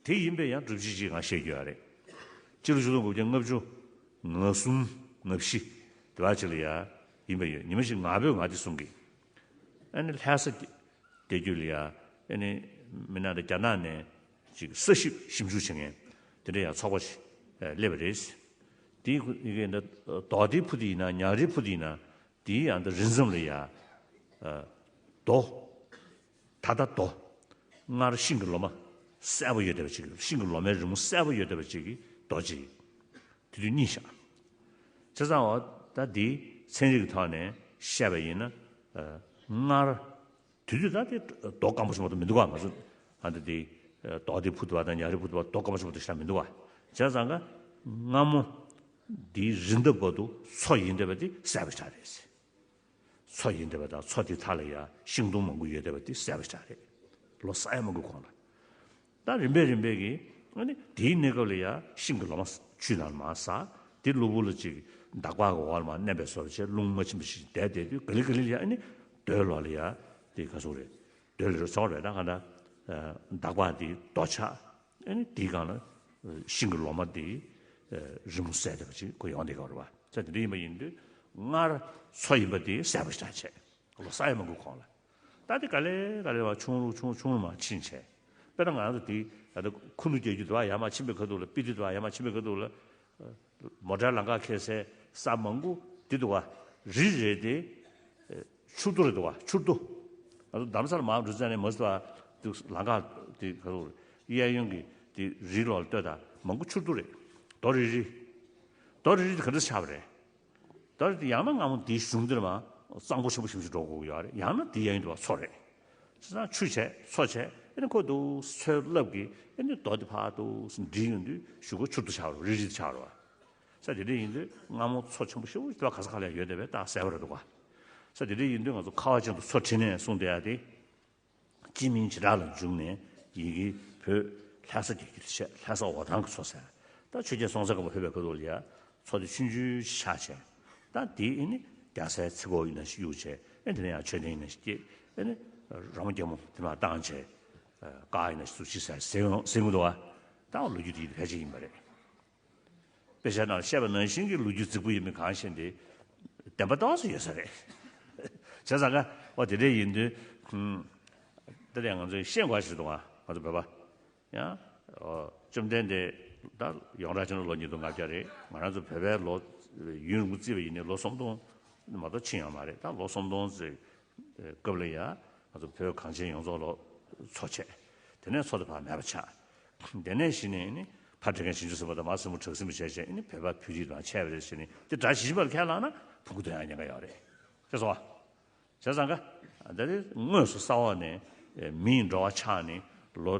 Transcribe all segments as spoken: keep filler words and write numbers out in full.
དེ་ཡིན་པས་ཡང་སྒྲུབ་བྱེད་ཅིག་ང་བཤད་རྒྱུ་ཡོད་རེད། སྤྱི་ལོ་ཆིག་སྟོང་དགུ་བརྒྱ་ལྔ་བཅུ་ང་གསུམ་ང་བཞི་དེ་བ་ཅིག་ལ་ཡ་ཡིན་པ་ཡོད། ཉི་མ་ཞིག་ང་ཕོད་ང་དེ་གསུང་གི། ཨ་ནི་ལྷ་ས་བསྡད་རྒྱུ་ལ་ཡ་ཨ་ནི་མི་ནང་དུ་རྒྱ་ནག་ནས་ཅིག་ས་ཞིབ་ཞིབ་འཇུག་བྱེད་མཁན་དེ་འདྲ་ཡ་ཚོགས་པ་ཞིག་སླེབས་པ་རེད། དེའི་ཡི་གེ་འདི་རྡོ་དེ་ཕུ་དེ་ཡིན་ན་ཉག་རི་ཕུ་དེ་ཡིན་ན་དེའི་ཡང་འདི་རི་མཚམས་ལ་ཡ་རྡོ། ད་ལྟ་རྡོ། སྔར་ཤིང་གི་ལོ་མ་གསལ་པོ་ཡོད་བསྡད་པ་ཅིག་གི་ཤིང་གི་ལོ་མའི་རི་མོ་གསལ་པོ་ཡོད་བསྡད་པ་ཅིག་གི་རྡོ་ཅིག་དེ་དུས་རྙེད་བཞག་བྱས་ཙང་འོ་ད་འདི་ཚན་རིག་གི་ཐོག་ནས་བཤད་པ་ཡིན་ན། སྔར་དེ་དུས་ད་དེ་རྡོ་སྐམ་པོ་ཞིག་མ་གཏོགས་མི་འདུག་ག་ང་ཚོ་ཨ་ད་དེ་རྡོ་དེ་ཕུ་དུ་བ་དང་ཉག་རི་ཕུ་དུ་བ་རྡོ་སྐམ་པོ་ཞིག་མ་གཏོགས་ཤ་མི་འདུག་ག་བྱས་ཙང་ཀ་སྔ་མོ་འདིའི་རི་འདབས་བར་དུ་མཚོ་ཡིན་བསྡད་པ་དེ་གསལ་པོ་ཞིག་རེད། མཚོ་ཡིན་བསྡད་པ་དང་མཚོ་དེའི་མཐའ་ལ་ཡ་ཤིང་སྡོང་མང་པོ་ཡོད་བསྡད་པ་དེ་གསལ་པོ་ཞིག་རེད། ལོ་ས་ཡ་མང་པོའི་གོང་ལ། ད་རིམ་པས་རིམ་པས་ཀྱིས་ཨ་ནི་དེའི་གནས་སྐབས་ལ་ཡ་ཤིང་གི་ལོ་མ་ཆུའི་ནང་ལ་མར་ཟག་དེ་གློ་བུར་ལ་ཅིག་འདག་པ་གི་འོག་ལ་མར་མནན་པའི་བཟོ་འདྲ་བྱས་རླུང་མ་ཕྱིན་པ་ཞིག་བསྡད་བསྡད་དུས་ག་ལེ་ག་ལེ་ལ་ཡ་ཨ་ནི་རྡོའི་ལོགས་ལ་ཡ་དེ་ག་ཟེར་རེད། རྡོའི་ལོགས་ལ་ཚོར་བས་ད་ག་ད་འདག་པ་དེ་རྡོ་ཆགས། ཨ་ནི་དེའི་སྒང་ལ་ཤིང་གི་ལོ་མ་དེ་རི་མོ་གསལ་བསྡད་པ་ཅིག་ཁོ་ཡོང་བསྡད་ཀྱི་ཡོད་རེད་བ། ས་དེ་འདྲ་ཡིན་པ་ཡིན་དུས་སྔར་མཚོ་ཡིན་པ་དེ་གསལ་པོ་ཞིག་བྱས། ལོ་ས་ཡ་མང་པོའི་གོང་ལ། ད་དེ་ག་ལེ་ག་ལེ་བ་ཆུང་རུ་ཆུང་ཆུང་རུ་མར་ཕྱིན་བྱས། དཔེར་ན་ང་རང་ཚོ་དེ་ད་ལྟ་ཁུ་ནུ་རྒྱག་རྒྱུ་དེ་བ་ཡར་མར་ཕྱིན་པའི་ཁ་ཐུག་ལ་སྤི་ཏི་དེ་བ་ཡར་མར་ཕྱིན་པའི་ཁ་ཐུག་ལ། མོ་ཊའི་ལམ་ཁ་འཁེལ་སའི་ས་མང་པོ་དེ་འདུག་བ། རི་རེད་དེ། ཆུ་རྡོ་རེད་འདུག་བ། ཆུ་རྡོ། ང་ཚོ་རྡ་རམ་ས་ལ་མར་འགྲོ་ཙ་ནས་མ་སུ་བ་དེ་ལམ་ཁ་དེ་ག་རེ་གཡས་གཡོན་གྱི་དེ་རི་ལོག་ལ་ལྟོས་དང་མང་པོ་ཆུ་རྡོ་རེད། རྡོ་རི་རི། རྡོ་རི་རི་དེ་ག་འདྲ་ཆགས་པ་རེད། ད་ཡང་ན་སྔ་མོ་དེའི་གཞུང་འདིར་མ་གཙང་པོ་ཆེན་པོ་ཞིག་འགྲོ་དགོས་ཀྱི་ཡོད་རེད། ཡང་ན་དེའི་གཡས་གཡོན་དུ་བ་མཚོ་རེད། བྱས་ཙང་ཆུ་བྱས་མཚོ་བྱས་ཨེ་ནི་ཁོ་འདུག་མཚོའི་རླབས་ཀྱིས་ཨེ་ནི་རྡོ་དེ་ཕར་འདུག་འགྲིལ་ཡོང་དུས་གཞུག་གུ་ཆུ་རྡོ་ཆགས་རོགས་རི་རི་ཆགས་རོགས། ས་དེ་འདྲ་ཡིན་དུས་སྔ་མོ་མཚོ་ཆེན་པོ་ཞེ་པོ་ཅིག་ག་ས་ག་ལ་ཡོད་བསྡད་པའི་རྟགས་གསལ་པོ་རེད་འདུག་ག་ས་དེ་འདྲ་ཡིན་དུས་ང་ཚོ་ཁ་བ་ཅན་དུ་མཚོ་བྲིས་ནས་གསུངས་བསྡད་ཡ་དེ། སྤྱི་མིང་བྱེ་བྲག་ལ་འཇུག་ནས་ཡི་གེ་བོད་ལྷ་ས་རྒྱ་སྐྱེད་དུ་བྱས། ལྷ་ས་འོ་ཐང་གི་མཚོ་ཟེར། ད་ཆོས་རྒྱལ་སྲོང་བཙན་སྒམ་པོ་ཕེབས་པའི་སྐབས་དུ་ལ་ཡ་མཚོ་དེ་ཆུང་ཆུང་ཆགས་བྱས། ད་དེ་ཨེ་ནི་རྒྱ་སའི་ཚེ་སྒོ་ཡིན་ན་ཞིག་གཡུགས་བྱས། ཨེ་དེ་ནས་ཡང་མཆོད་རྟེན་ཡིན་ན་ཞིག་བསྐྱེད། ཨེ་ནི་ར་མོ་རྒྱལ་མོ་དེ་མར་བཏང་བྱས། ཀ་ཡིན་ན་ཞིག་བཙུགས་ཤིག་ཟེར་ཟེར་ཟེར་གི་འདུག་བ། ད་ལོ་རྒྱུས་དེ་ཡིན་ཕལ་ཆེར་ཡིན་པ་རེད། དཔེ་ཆ་ནང་བཤད་པ་ནང་བཞིན་གྱི་ལོ་རྒྱུས་རྫིག་པོ་ཡིན་མིན་གང་ཤེས་ཏེ། བདེན་པ་ཏོག་ཙམ་ཡོད་ས་རེད། བྱས་ཙང་ཀ་འོ་དེ་འདྲ་ཡིན་དུས། ཧུམ། ད་ལྟ་ང་ཚོས་ཤེས་དགོས་ཞིག་འདུག་ང་ཚོ་བོད་པ། ཡང་། བཅོམ་ལྡན་འདས་ད་ཡོངས་གྲགས་ཆེ་ན་ལོ་ཉིས་སྟོང་ལྔ་བརྒྱ་རེད། ང་རང་ཚོ་བོད་པའི་ལོ་ཡུན་རིང་པོ་བརྩིས་པ་ཡིན་ནའི་ལོ་སུམ་སྟོང་མ་གཏོགས་ཕྱིན་ཡོད་མ་རེད། ད་ལོ་སུམ་སྟོང་ཙམ། སྐབས་ལ་ཡ་ང་ཚོ་བོད་གངས་ཅན་ཡོངས་རྫོགས་ལ་མཚོ་ཆགས། དེ་ནས་མཚོ་དེ་ཕར་མེད་པ་ཆགས། དེ་ནས་གཞི་ནས་ནི་ཕ་བྲེ་མཁན་བྱང་ཆུབ་སེམས་དཔའ་དང་མ་སྲིན་མོ་བྲག་སྲིན་མོ་བྱས་བྱས་ནི་བོད་པ་བོད་རིགས་དང་ཆད་པ་རེད་ཟེར་ནས་དེ་སྒྲ་ཇི་བཞིན་པ་ལ་ཁས་བླངས་ན་ཕུང་པོ་འདོན་ཡག་ཉེན་ཁ་ཡོད་རེད། ཤེས་སོང་ཨ། བྱས་ཙང་ཀ་ད་དེ་དངོས་སུ་ས་འོག་ནས་མིའི་འགྲོ་བ་ཆགས་ནས་ལོ་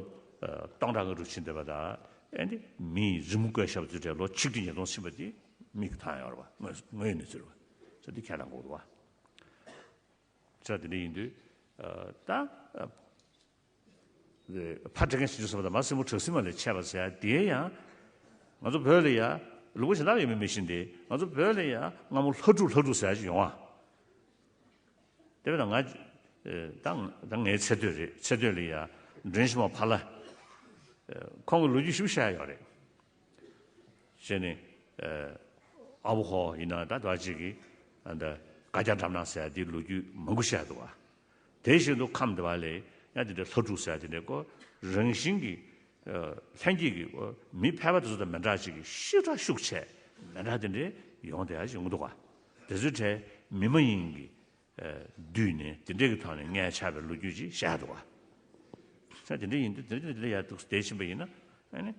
སྟོང་ཕྲག་ལྔ་དྲུག་ཕྱིན་བསྡད་པ་དང་ཨེ་འདི་མིའི་རི་མོ་བརྐོས་བཞག་པ་དེ་འདྲའི་ལོ་ཆིག་ཁྲི་ཉིས་སྟོང་ཕྱིན་པ་དེ་མིག་གིས་མཐོང་ཡོད་རེད་པ། དངོས་དངོས་ཡོད་གནས་ཚུལ་རེད་པ། ས་འདི་ཁས་བླངས་དགོས་རེད་པ། ཆ་དེ་འདྲ་ཡིན་དུས། ད། ཕ་བྲེ་མཁན་བྱང་ཆུབ་སེམས་དཔའ་དང་མ་སྲིན་མོ་བྲག་སྲིན་མོ་ལས་ཆད་པ་ཟེར་ཡ་དེ་ཡང་། ང་ཚོ་བོད་ལ་ཡ། ལུང་པ་གཞན་དག་ལ་ཡོད་མེད་མི་ཤེས་ཏེ་ང་ཚོ་བོད་ལ་ཡ་སྔ་མོ་ལྷ་ཕྲུག་ལྷ་ཕྲུག་ཟེར་ཡ་ཅིག་ཡོང་བ། དེ་བས་ན་ང་། ད་ད་ངའི་ཚེ་སྟོད་རེད། ཚེ་སྟོད་ལ་ཡ་མགྲོན་ཤེས་མ་ཕ་ལ། ཁོང་གི་ལོ་རྒྱུས་ཞིབ་བཤད་ཡོད་རེད། བྱས་ནས། ཨ་བོ་ཧོ་ཡིན་ན་ད་དེ་བ་ཅིག་གིས་ཨ་ད་བཀའ་རྒྱ་འགྲམ་ན་ཟེར་ཡ་དེའི་ལོ་རྒྱུས་མང་པོ་བཤད་འདུག་བ། དེ་བཞིན་དུ་ཁམས་དེ་བ་ལས་ཡང་དེ་འདྲའི་ལྷ་ཕྲུག་ཟེར་ཡ་དེ་འདྲའི་ཀོ་རང་བཞིན་གྱིས་ལྷན་སྐྱེས་ཀྱི་ཀོ་མི་ཕལ་པ་དེ་ཚོ་དང་མི་འདྲ་ཅིག་གི་ཤི་ཁྲག་ཤུགས་ཆེ་མི་འདྲ་དེ་འདྲའི་ཡོང་བསྡད་ཡ་ཅིག་ཡོང་གི་འདུག་བ། དེ་ཚོའི་གྲས་མི་མ་ཡིན་གྱི། བསྡུས་ནས་དེ་འདྲའི་གི་ཐོག་ནས་མངལ་ཆགས་པའི་ལོ་རྒྱུས་ཅིག་བཤད་འདུག་བ། ས་དེ་འདྲ་ཡིན་དུས་དེ་འདྲ་དེ་འདྲ་ཡར་འདུག་བསྡད་ཕྱིན་པ་ཡིན་ན་ཨ་ནི།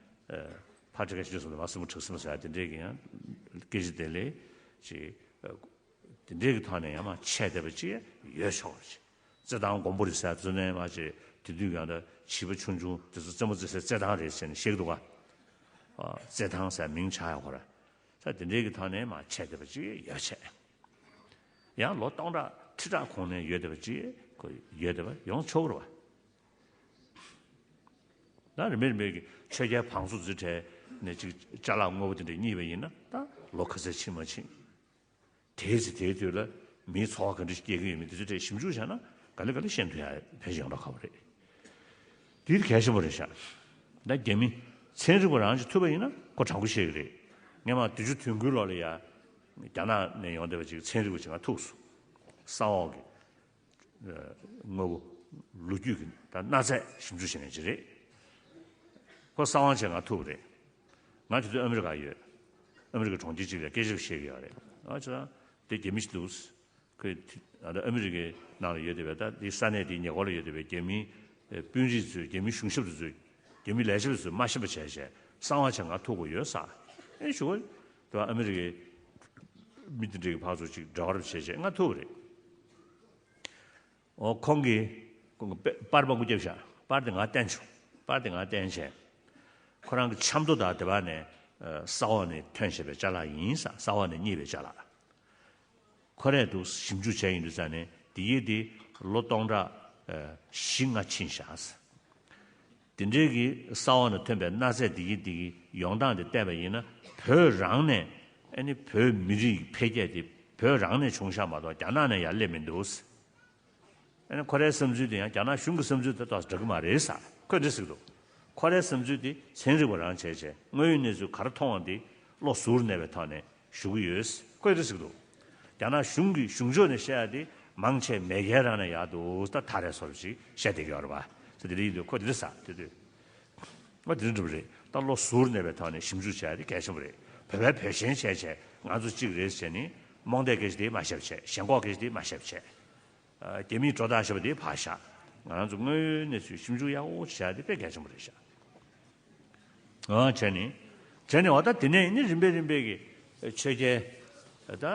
ཕ་བྲེ་མཁན་བྱང་ཆུབ་སེམས་དཔའ་དང་མ་སྲིན་མོ་བྲག་སྲིན་མོ་ཟེར་ཡ་དེ་འདྲའི་གི་ཡང་སྐད་ཆ་དེ་ལས་ཅིག་དེ་འདྲའི་གི་ཐོག་ནས་ཡང་མ་ཆད་བསྡད་པ་ཅིག་ཡོད་ཆོག་པ་ཅིག་རྩེད་ཐང་མགོན་པོ་རེད་ཟེར་དུས་ནས་མ་ཅིག་དེ་དུས་ཀྱང་ད་བྱིས་པ་ཆུང་ཆུང་དེ་ཚོ་རྩེད་མོ་རྩེ་སའི་རྩེད་ཐང་རེད་ཟེར་ནས་བཤད་ཀྱི་འདུག་བ། རྩེད་ཐང་ཟེར་མིང་ཆགས་ཡོད་ཁོ་ར། ས་དེ་འདྲའི་གི་ཐོག་ནས་མ་ཆད་བསྡད་པ་ཅིག་ཡོད་ཆེ། ཡང་ལོ་སྟོང་ཕྲག་ཁྲི་ཕྲག་གོང་ནས་ཡོད་བསྡད་པ་ཅིག་ཁོ་ཡོད་བསྡད་པ་ཡོང་ཆོག་གི་རེད་བ། ད་རིམ་པས་རིམ་པས་ཀྱི་ཆོས་རྒྱལ་བང་སོ་རྫི་གྲས་ནས་ཅིག་ཅ་ལག་དངོས་པོ་དེ་འདྲ་རྙེད་པ་ཡིན་ན་ད་ལོ་ག་ཚོད་ཕྱིན་མ་ཕྱིན། དེའི་ཚེ་དེའི་དུས་ལ་མིའི་འཚོ་བ་ག་འདྲ་ཞིག་སྐྱེལ་གྱི་ཡོད་མེད་དེ་ཚོ་གྲས་ཞིབ་འཇུག་བྱས་ན་ག་ལེ་ག་ལེ་ཤེས་ཐུབ་ཡ་ཕལ་ཆེར་ཡོང་གྲབས་ཁག་པོ་རེད། དེ་གལ་ཆེན་པོ་རེད་ཤག་ད་རྒྱ་མི་ཚན་རིག་པ་རང་ཅིག་ཐུག་པ་ཡིན་ན་ཁོ་དྲག་པོ་ཤེས་ཀྱི་རེད། སྔོན་མ་དུས་ཆུ་དུས་འགོའི་ལོ་ལ་ཡ་རྒྱ་ནག་ནས་ཡོང་བསྡད་པ་ཅིག་ཚན་རིག་པ་ཅིག་ང་ཐུག་སོང་། ས་འོག་གི་དངོས་པོ་ལོ་རྒྱུས་ཀྱི་ད་གནའ་རྫས་ཞིབ་འཇུག་བྱེད་མཁན་ཅིག་རེད། ཁོ་གསང་བ་བྱས་ང་ཐུག་པ་རེད། ང་དེ་དུས་ཨ་མི་རི་ཀར་ཡོད། ཨ་མི་རི་ཀའི་གྲོང་ཁྱེར་ཅིག་ལ་སྐད་ཆ་བཤད་ཀྱི་ཡོད་རེད། ཨ་ཅེ་ད་དེ་རྒྱ་མི་ཞིག་འདུག་ཁོས་ཨ་ཨ་མི་རི་ཀའི་ནང་ལ་ཡོད་བསྡད་པའི་ད་དེ་ས་གནས་དེའི་ཉེ་འཁོར་ལ་ཡོད་བསྡད་པའི་རྒྱ་མིའི་དཔོན་རིགས་ཚོས་རྒྱ་མིའི་གཞུང་ཞབས་དེ་ཚོས་རྒྱ་མིའི་ལས་བྱེད་པ་ཚོས་མ་ཤེས་པ་བྱས་བྱས་གསང་བ་བྱས་ང་ཐུག་དགོས་ཡོད་ས། ཨེ་ཞུ་བ་དེ་ཨ་མི་རི་ཀའི་མི་དེ་འདྲ་གི་ཕར་ཚུར་ཅིག་འབྲེལ་བ་བྱས་བྱས་ང་ཐུག་པ་རེད། ཨོ་ཁོང་གིས་ཁོང་གིས་པར་མང་པོ་བརྒྱབ་ཤག་པར་དེ་ང་བསྟན་བྱུང་། པར་དེ་ང་བསྟན་བྱས། ཁོ་རང་གི་ཆབ་མདོ་དང་དེ་བ་ནས་ས་འོག་ནས་ཐོན་བྱས་པའི་ཅ་ལག་ཡིན་ས། ས་འོག་ནས་རྙེད་པའི་ཅ་ལག་ཁོ་རས་འདུག་ཞིབ་འཇུག་བྱས་ཡིན་དུས་ཙང་ནས་དེ་ཡིས་དེ་ལོ་སྟོང་ཕྲག་བཞི་ལྔ་ཕྱིན་བཞག་དེ་འདྲའི་གི་ས་འོག་ནས་ཐོན་པའི་གནའ་རྫས་དེ་གི་དེ་གི་ཡོང་སྟངས་དེ་བལྟས་པ་ཡིན་ན་བོད་རང་ནས་ཨ་ནི་བོད་མི་རིགས་འཕེལ་རྒྱས་དེ་བོད་རང་ནས་བྱུང་ཤག་མ་གཏོགས་རྒྱ་ནག་ནས་ཡར་སླེབས་མི་འདུག་ཨ་ནི་ཁོ་རའི་བསམ་ཚུལ་དེ་ཡང་རྒྱ་ནག་གཞུང་གི་བསམ་ཚུལ་དེ་ཏོག་ཙམ་འདྲ་གི་མ་རེད་ས། ཁོས་འདྲི་ཟེར་གི་འདུག་ཁོ་རའི་བསམ་ཚུལ་དེ་ཚན་རིག་པ་རང་བྱས་བྱས་དངོས་ཡོད་གནས་ཚུལ་ག་རེ་མཐོང་བ་དེ་བློ་གཟུར་གནས་པའི་ཐོག་ནས་ཞུ་གི་ཡོད། ཁོས་འདྲི་ཟེར་གི་འདུག་རྒྱ་ནག་གཞུང་གི་གཞུང་ཕྱོགས་ནས་བཤད་ཡ་དེ་མང་ཆེ་མེས་རྒྱལ་རང་ནས་ཡག་འདུག་ད་ཐག་རེ་སོར་ཞིག་བཤད་བསྡད་ཀྱི་ཡོད་རེད་པ། ས་དེ་འདྲ་ཡིན་དུས་ཁོ་དེ་འདྲ་ས་དེ་དུས། ང་དེ་འདྲ་འགྲུབ་རེད། ད་བློ་གཟུར་གནས་པའི་ཐོག་ནས་ཞིབ་འཇུག་བྱས་ཏེ་གལ་ཆེན་པོ་རེད། བོད་པའི་བོད་ཞེན་བྱས་བྱས་ང་ཚོ་གཅིག་རེད་ཟེར་ནས་རྨོངས་དད་སྐད་ཆ་དེ་མ་བཤད་བྱས། ཞེན་ཁོག་སྐད་ཆ་དེ་མ་བཤད་བྱས། རྒྱ་མིས་སྒྲོ་བཏགས་བྱས་པ་དེ་ཕར་བཞག་ང་རང་ཚོ་དངོས་ཡོད་གནས་ཚུལ་ཞིབ་འཇུག་ཡག་པོ་བྱས་ཏེ་དཔེ་གལ་ཆེན་པོ་རེད་ཤག་ཨ་བྱས་ནས་བྱས་ནས་འོ་ད་དེ་ནས་ནི་རིམ་པས་རིམ་པས་ཀྱི་ཆོས་རྒྱལ་ད་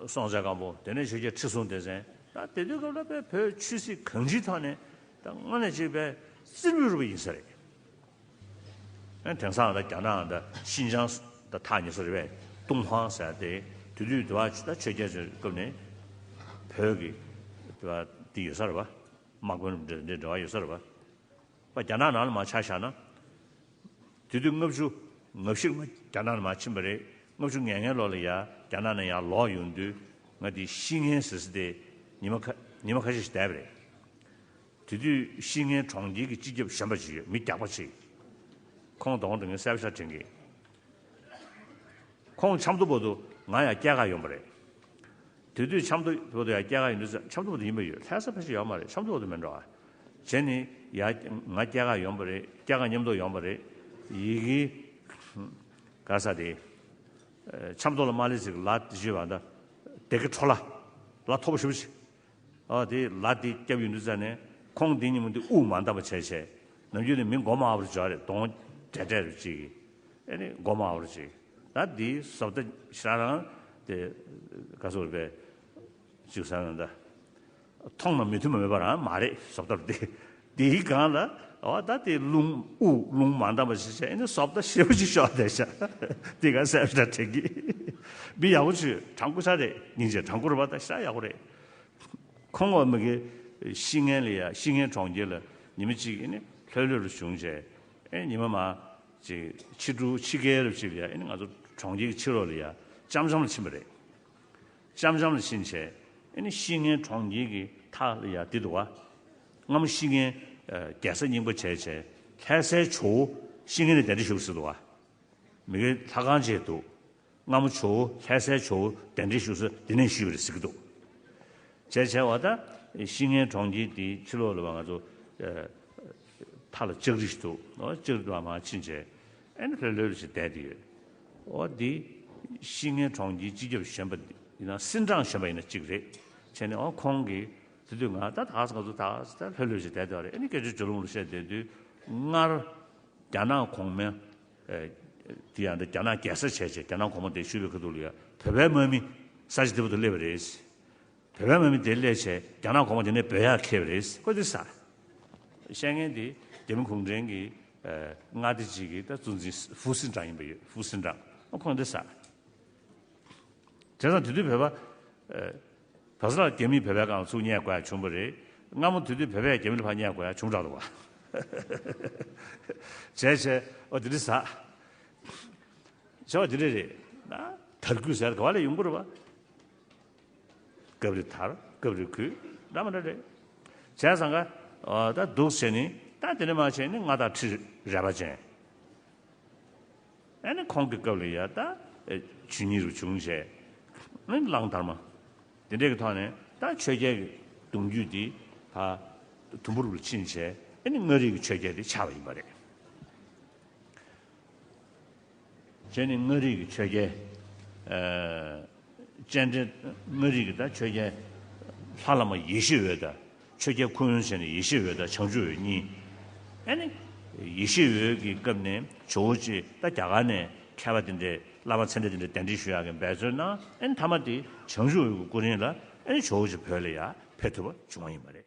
སྲོང་བཙན་སྒམ་པོ། དེ་ནས་ཆོས་རྒྱལ་ཁྲི་སྲོང་ལྡེ་བཙན། ད་དེ་དུས་སྐབས་ལ་དཔེ་བོད་ཆོས་སྲིད་གང་ཅིའི་ཐོག་ནས་ད་དངོས་གནས་ཅིག་དཔེ་རྩེ་མོ་རུ་བ་ཡིན་ས་རེད། ཨ་དེང་སང་ད་རྒྱ་ནག་ད་ཤིན་ཅང་ད་ཐག་ཉེ་ས་རེད་པས། ཏུན་ཧོང་ཟེར་ཏེ་དེ་དུས་དུ་བ་ད་ཆོས་རྒྱལ་ཚོའི་སྐབས་ནས་བོད་ཀྱི་དུ་བ་དེ་ཡོད་ས་རེད་པ། དམག་དཔོན་འདྲ་འདྲ་འབྲེལ་བ་ཡོད་ས་རེད་པ། པ་རྒྱ་ནག་ནང་ལ་མར་ཆ་བཞག་ན། དེ་དུས་ལྔ་བཅུ་ང་བཞི་ལ་རྒྱ་ནག་ལ་མར་ཕྱིན་པ་རེད། ལྔ་བཅུ་ང་ལྔའི་ལོ་ལ་ཡ་རྒྱ་ནག་ནས་ཡར་ལོག་ཡོང་དུས་ང་དེ་བཤེས་གཉེན་ཟེར་ས་དེ་ཉི་མ་ཁ་ཉི་མ་ཁ་ཤས་ཤིག་བསྡད་པ་རེད། དེ་དུས་བཤེས་གཉེན་གྲོང་ཁྱེར་གྱི་སྤྱི་ཁྱབ་གཞོན་པ་ཅིག་ཡོད། མི་རྒྱགས་པ་ཅིག་ཁོང་གདོང་དུ་ངས་གསལ་པོ་ཞིག་དྲན་གི། ཁོང་ཆབ་མདོ་བར་དུ་ང་ཡང་སྐྱེལ་གར་ཡོང་པ་རེད། དེ་དུས་ཆབ་མདོ་བར་དུ་ཡང་སྐྱེལ་གར་ཡོང་དུས་ཆབ་མདོ་བར་དུ་ཡིན་པ་ཡོད། ལྷ་ས་ཕལ་ཆེར་ཡོད་མ་རེད། ཆབ་མདོ་བར་དུ་མེད་འགྲོ་ཨ། བྱས་ནས་ཡ་ང་སྐྱེལ་གར་ཡོང་པ་རེད། སྐྱེལ་གར་མཉམ་དུ་ཡོང་པ་རེད། ཡི་གེ་ག་ས་དེ་ཆབ་མདོ་ལ་མ་སླེབས་ཚེ་ལ་དེ་བརྗོད་པ་འདྲ། སྡེ་དགེ་ཁྲོ་ལ་ལ་མཐོ་པོ་ཞེ་པོ་ཅིག་ཨ་དེ་ལ་དེ་སྐྱབས་ཡོང་དུས་ཙ་ནས་ཁོང་དེ་ཉིན་མོ་དེ་དབུགས་མ་འདང་བ་བྱས་བྱས་ནམ་རྒྱུན་ནས་མི་མགོ་མ་འོག་རུ་འཇོག་རེད། གདོང་བྲེག་བྲེག་རུ་ཅིག་ཨེ་ནི་མགོ་མ་འོག་རུ་ཅིག་ད་དེའི་བཟོ་ལྟ་ཤ་རང་དེ་ག་སོ་རེད་པས་ཅིག་ཟ་ན་ད་མཐོང་ན་མི་མཐུན་པ་མེད་པ་རང་མ་རེད། བཟོ་ལྟ་རུ་དེ་དེའི་སྒང་ལ་ཨོ་ད་དེ་རླུང་དབུགས་རླུང་མ་འདང་བ་ཞིག་བྱས་ཨེ་ནི་བཟོ་ལྟ་ཞེ་པོ་ཅིག་ཤོར་བསྡད་ཤག་དེ་ག་སེམས་ལ་དྲན་གི། མི་ཡག་པོ་ཅིག་དྲང་པོ་ཤ་རེད། སྙིང་རྗེ་དྲང་པོ་རེད་པ། ད་ཤ་ཡག་པོ་རེད། ཁོང་འོ་མ་གི་བཤེས་གཉེན་ལ་ཡ་བཤེས་གཉེན་གྲོང་ཁྱེར་ལ་ཉི་མ་གཅིག་ཨེ་ནི་ལྷོད་ལྷོད་རུ་བྱུང་བྱས་ཨེ་ཉི་མ་མ་ཅིག་ཕྱི་དྲོ་ཕྱི་རྒྱལ་རུ་ཅིག་ལ་ཡ་ཨེ་ནི་ང་ཚོ་གྲོང་ཁྱེར་གྱི་ཕྱི་ལོགས་ལ་ཡ་ལྕམ་ལྕམ་ལ་ཕྱིན་པ་རེད། ལྕམ་ལྕམ་ལ་ཕྱིན་བྱས་ཨེ་ནི་བཤེས་གཉེན་གྲོང་ཁྱེར་གྱི་ཐག་ལ་ཡ་དེ་འདུག་བ། སྔ་མོ་བཤེས་གཉེན་རྒྱལ་ས་རྙིང་པ་བྱས་བྱས་ལྷ་སའི་ཇོ་བོ་བཤེས་གཉེན་ལ་གདན་འདྲེན་ཞུ་ཟེར་འདུག་བ། མི་དགེ་ལྷ་ཁང་བཅས་འདུག་སྔ་མོ་ཇོ་བོ་ལྷ་སའི་ཇོ་བོ་གདན་འདྲེན་ཞུ་ས་འདི་ནས་ཞུས་པ་རེད་ཟེར་གྱི་འདུག་བྱས་བྱས་བ་ད་བཤེས་གཉེན་གྲོང་ཁྱེར་འདིའི་ཕྱི་ལོགས་ལ་བ་ང་ཚོ་མཐའ་ལ་ལྕགས་རི་ཞིག་འདུག་ལྕགས་རི་དུ་བ་མར་ཕྱིན་བྱས་ཨེ་ནི་ལྷོད་ལྷོད་ཞིག་བསྡད་དེ་ཡོད། འོ་འདི་བཤེས་གཉེན་གྲོང་ཁྱེར་སྤྱི་ཁྱབ་གཞོན་པ་ཡིན་ན་སིན་ཀྲང་གཞོན་པ་ཡིན་ན་གཅིག་རེད། བྱས་ནས་འོ་ཁོང་གིས་དེ་དུས་ང་ད་ད་ང་ཚོ་ད་ལྷོད་ལྷོད་ཞིག་བསྡད་དེ་བ་རེད། ཨེ་ནི་སྐད་ཆ་ཇོ་ལུང་ལ་བཤད་བསྡད་དུས་སྔར། རྒྱ་ནག་གོང་མ། ཨེ། དེ་ཡང་འདི་རྒྱ་ནག་རྒྱལ་ས་བྱས་བྱས་རྒྱ་ནག་གོང་མ་དེ་བཞུགས་པའི་ཁ་ཐུག་ལ་ཡ་བོད་པའི་དམག་མི་ས་ཆ་དེ་བར་དུ་སླེབས་པ་རེད། བོད་པའི་དམག་མི་དེ་སླེབས་བྱས་རྒྱ་ནག་གོང་མ་དེ་ནས་བོད་ཡར་ཁེལ་བ་རེད། ཁོ་དེ་ས། བཤད་མཁན་དེ་རྒྱ་མི་གུང་ཁྲན་གྱི་ཨེ། མངའ་སྡེ་གཅིག་གི་ད་གཙོ་འཛིན་ཧྥུ་སིན་ཀྲང་ཡིན་པ་ཡོད། ཧྥུ་སིན་ཀྲང་ཨ་ཁོང་དེ་ས། བྱས་ཙང་དེ་དུས་བོད་པ། ཨེ། བ་ས་ལ་རྒྱ་མིས་བོད་པའི་སྒང་ལ་ཚུར་བསྙལ་དགོས་ཡ་བྱུང་བ་རེད། སྔ་མོ་དེ་དུས་བོད་པས་རྒྱ་མི་ལ་ཕར་བསྙལ་དགོས་ཡ་བྱུང་དྲགས་འདུག་བ། བྱས་བྱས་ཨོ་དེ་འདྲ་ཟ། བྱས་པ་དེ་འདྲ་རེད། ན་དར་རྒུད་ཟེར་ག་བ་ལས་ཡོང་གི་རེད་བ། སྐབས་རེ་དར་སྐབས་རེ་རྒུད་འདྲ་མི་འདྲ་རེད། བྱས་ཙང་ག་ཨོ་ད་འདུག་བྱས་ནས་ ད་དེ་ནས་མར་བྱས་ནས་མངའ་བདག་ཁྲི་རལ་པ་ཅན། ཨ་ནི་ཁོང་གི་སྐབས་ལ་ཡ་ད་ཨེ་ཇུས་ཉེས་རུ་བྱུང་བྱས། ཨ་ནི་གླང་དར་མ། དེ་འདྲའི་གི་ཐོག་ནས་ད་ཆོས་རྒྱལ་གྱི་གདུང་རྒྱུད་འདི་ད་དུམ་བུ་རུ་ཕྱིན་བྱས། ཨ་ནི་མངའ་རིས་ཀྱི་ཆོས་རྒྱལ་དེ་ཆགས་པ་ཡིན་པ་རེད། བྱས་ནས་མངའ་རིས་ཀྱི་ཆོས་རྒྱལ། ཨ། སྤྱན་འདྲེན། མངའ་རིས་ཀྱི་ད་ཆོས་རྒྱལ་ལྷ་བླ་མ་ཡེ་ཤེས་འོད་དང་། ཆོས་རྒྱལ་ཁུ་དབོན་བྱས་ནས་ཡེ་ཤེས་འོད་དང་བྱང་ཆུབ་འོད་གཉིས། ཨ་ནི་ཡེ་ཤེས་འོད་ཀྱི་སྐབས་ནས་ཇོ་བོ་རྗེ་ད་རྒྱ་གར་ནས་མཁས་པ་དེ་འདྲའི་བླ་མ་ཚད་འདྲ་དེ་འདྲ་གདན་འདྲེན་ཞུ་ཡག་གི་འབད་རྩོལ་གནང་། ཨ་ནི་མཐའ་མ་དེ་བྱང་ཆུབ་འོད་ཀྱི་སྐུ་རིང་ལ་ཨ་ནི་ཇོ་བོ་རྗེ་བོད་ལ་ཡར་ཕེབས་ཐུབ་པ་བྱུང་བ་ཡིན་པ་རེད།